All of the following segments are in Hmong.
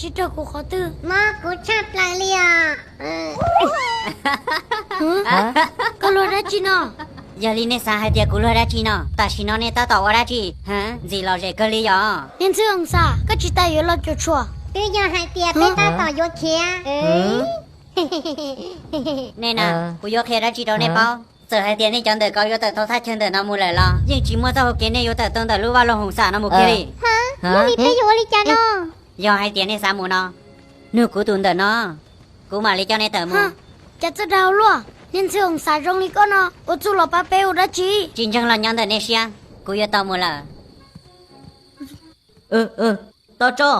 tsis raug kuv qhov twg. Mob kuv tshaj plaws li os. Koj luag dab tsi no? Yog li nej xav hais tias kuv luag dab tsi no? Tam sim no nej tab tom ua dab tsi? Ntxim lom zem kawg li yom. Niag ntxwg Hoos Xas, koj tsis tas yuav los cuam tshuam. Twb yog hais tias peb tab tom yuav khiav. Nej na, kuv yuav qhia dab tsi rau nej paub. Txawm hais tias nej cov ntawm ko yuav tawm tau thaj chaw ntawm no mus lawm los yeej tsis muaj txoj hau kev nej yuav tawm tau ntawm lub vaj loog Hoos Xas no mus kiag li. Yog li peb yuav ua li cas no? Yog hais tias nej xav mus no, nug kuv tus ntawm no, kuv mam li coj nej tawm mus. Cas txawj dag ua luaj, niag ntxwg Hoos Xas zoo li koj no ua txuj los pab peb ua dab tsi? Tsis ntseeg los nyob ntawm nej siab, kuv yuav tau mus lawm. Tob Tso,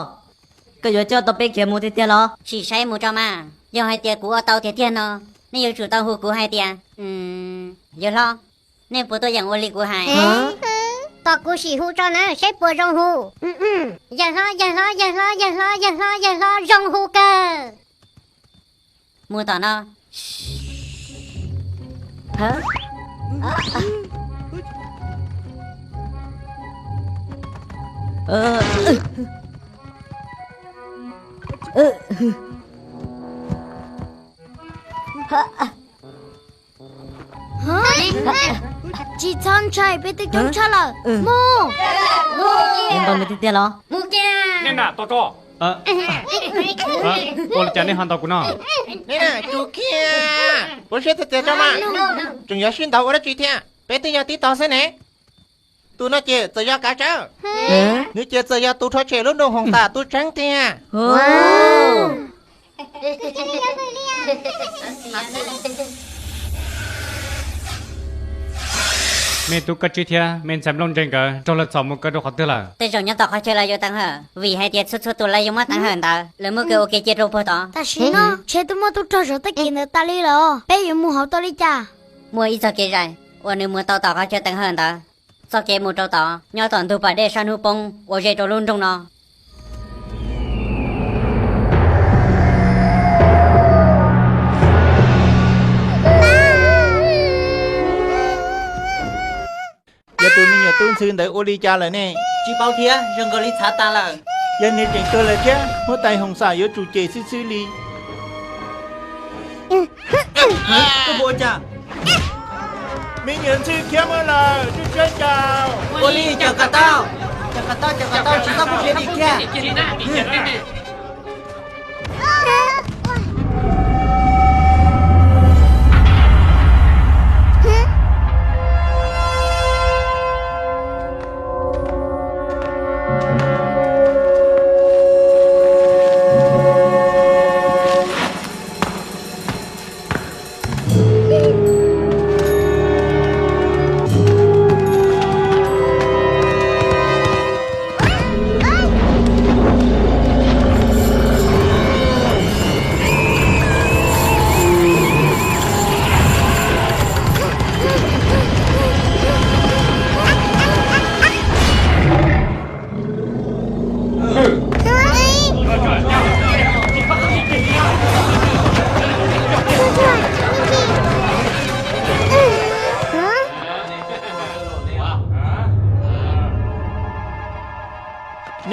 koj yuav coj tau peb khiav mus tiag tiag los? Sim saib mus tso mas, yog hais tias kuv ua tau tiag tiag no, nej yuav tsum tau hu kuv hais tias yawg hlob. Nej puas tuaj yeem ua li kuv hais? Tos kuv sim hu tso na saib puas zoo hu. Yawg hlob, yawg hlob, yawg hlob, yawg hlob, yawg hlob, yawg hlob, zoo hu kawg. Mus tom no. Tsis txhob ntshai, peb twb coob tshaj lawm. Mus. Npawg mus tiag tiag los? Mus kiag. Nej na, Tob Tso. Ua li cas nej ho ntaus kuv no? Nej na, tsum kiag. Ua siab tiag tiag tso mas. Tseem yuav sib ntaus ua dab tsi thiab? Peb twb yog tib tog xwb ne. Tus no ces txawm yog kav tsawv, nws ces txawm yog tus rhuav tshem lub nroog Hoos Tas tus tseeb tiag. Me tub Kab Tsib thiab me ntxhais Nplooj Ntse nkawd raug lawv txhom mus kaw rau qhov twg lawm? Tej zaum nyob tom qhov chaw lawv yuav teev hawm, vim hais tias txhua txhua tus lawv yuav muab teev hawm ntawd, lawv muab kaw ua ke cia rau puag tod. Tam sim no ntshe twb muaj tub rog zov tej kev ntawd tas li lawm os. Peb yuav mus hauv tau li cas? Muaj ib txoj kev zais uas nws mus tau tom qhov chaw teev hawm ntawd. Txoj kev mus rau tod nyob tom ntug pas dej sab hnub poob ua zej rau lub nroog no. Yog tus me nyuam tub ntxhw ntawd ua li cas lawm ne? Tsis paub thiab, zoo nkaus li txhav tas lawm. Yog nws tseem tuag lawm thiab, huab tais Hoos Xam yuav tsum cem xwb xwb li. Koj puas ua cas? Me nyuam ntxhw khiav mus lawm, tsw tsw cas. Ua li, cov kom tau, cov kom tau, cov kom tau, tsis txhob pub khiav dim kiag.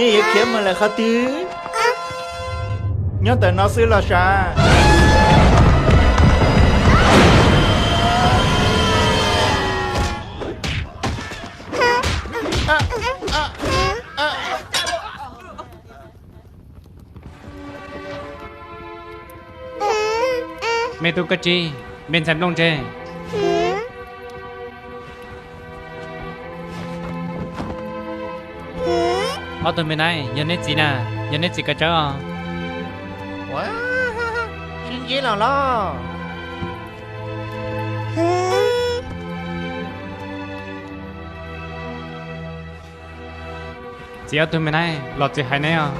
Nej yuav khiav mus lawm qhov twg? Nyob ntawm no xwb los sav? Me tub Kab Tsib, me ntxhais Nplooj Ntse. Ob tug me na, yog neb txiv na, yog neb txiv kav tsawb os. Sib ntsib los los. Txiv ob tug me na, los txiv hais neb os.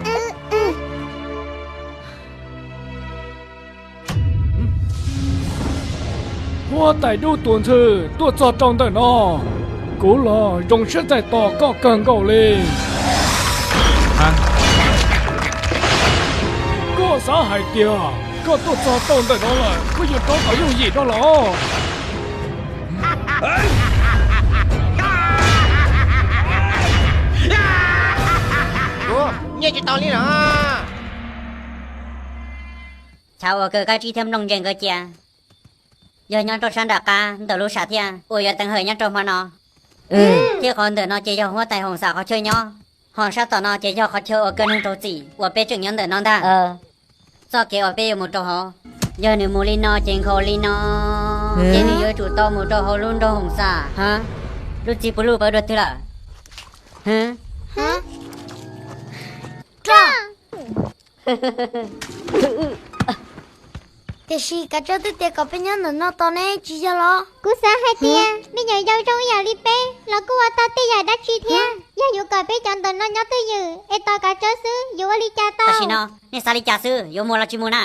Huab tais dub tuam ntxhw tuaj txog rau ntawm no, kuv los zoo siab txais tos koj kawg nkaus li. Koj xav hais tias koj tuaj txog rau ntawm no lawm koj yuav rov kom yooj yim rau los? Kuv nyiaj tsis tau li los. Chav uas kaw kab tsib thiab nplooj ntse nkawd cia yog nyob rau sab nram qab ntawm lub sam thiaj uas yuav teev hawm nyob rau hmo no. Thiab qhov ntawm no ces yog huab tais Hoos Xam qhov chaw nyob, ho sab tom no ces yog qhov chaw uas kaw neeg raug txim uas peb tseem nyob ntawm no ntag. Txoj kev uas peb yuav mus rau hauv, yog nws mus li no ces nkhaus li no, ces nws yuav tsum tau mus rau hauv lub nroog Hoos Xam. Lub txiv puv luj pawv dua twg lawm? Tiam sis kav tsij twb tias kom peb nyob ntawm no tos ne, tsis yog los? Kuv xav hais tias me nyuam yaus zoo ib yam li peb los kuj ua tau tej yam dab tsi thiab. Yog yuav kom peb cov ntawm no nyob twj ywm es tos kav tsij xwb yuav ua li cas tau? Tam sim no nej xav li cas xwb, yuav mus los tsis mus na?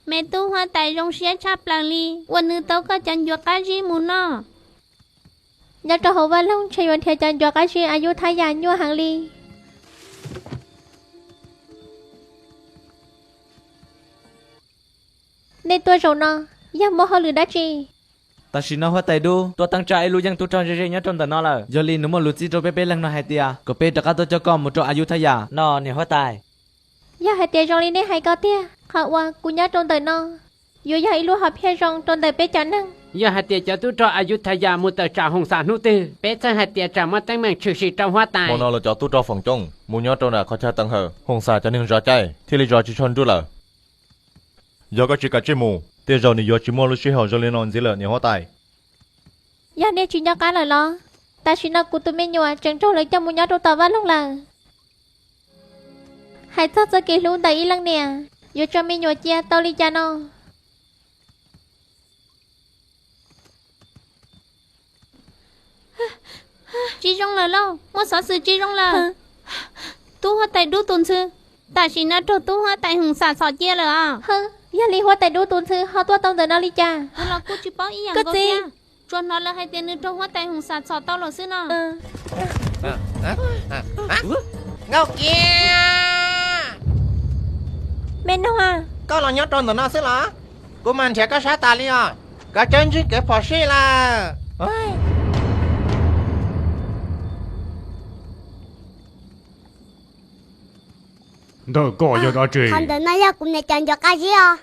Me tub huab tais zoo siab tshaj plaws li uas nws tau koj cov ncuav qab zib mus noj. Nyob rau hauv vaj loog ntshe yuav nrhiav cov ncuav qab zib Ayutthaya nyuaj heev li. Nej tuaj zaum no yog muaj hauj lwm dab tsi? Tam sim no huab tais dub tuaj teeb tsa ib lub yeej tub rog ze ze nyob rau ntawm no lawm, yog li nws muaj lus txib rau peb peb leeg no hais tias kom peb rov qab tuaj coj koj mus rau Ayutthaya no niam huab tais. Yog hais tias zoo li nej hais ko tiag, qhov uas kuv nyob rau ntawm no yuav yog ib lub hom phiaj zoo rau ntawm peb cov neeg. Yog hais tias cov tub rog Ayutthaya mus tawm tsam Hoos Xam hnub twg, peb txhawj hais tias tsam muaj teeb meem tshwm sim rau huab tais. Hmo no los cov tub rog Foom Cooj mus nyob rau nram qhov chaw teev hawm, Hoos Xam cov neeg zov caij thiaj li zov tsis tshua nruj lawm. Yog koj tsis kam tsij mus, tej zaum nws yuav tsis muaj lub sij hawm zoo li no ntxiv lawm niam huab tais. Yog nej tsis nco qab lawm los? Tam sim no kuv tus me nyuam tseem raug lawv coj mus nyob rau tom vaj loog lawm. Hais txog txoj kev hlub ntawm ib leej niam, yuav tso me nyuam cia tau li cas no? Tsis zoo lawm lauj, muaj xov xwm tsis zoo lawm. Tub huab tais dub tus ntxhw, tam sim no raug tub huab tais Hoos Xam txhom cia lawm os. Yog li huab tais dub tus ntxhw ho tuaj tau ntawm no li cas? Kuv los kuj tsis paub ib yam nkaus thiab. Tsuas hnov lawv hais tias nws raug huab tais Hoos Xam txhom tau lawm xwb no. Nkauj Kiab, me noog, koj los nyob rau ntawm no xwb los? Kuv mas nrhiav koj sab tas li os. Koj tseem ntsib kev phom sij lawm. Ntawm koj yog dab tsi? Qhov ntawm no yog kuv niam cov ncuav qab zib os.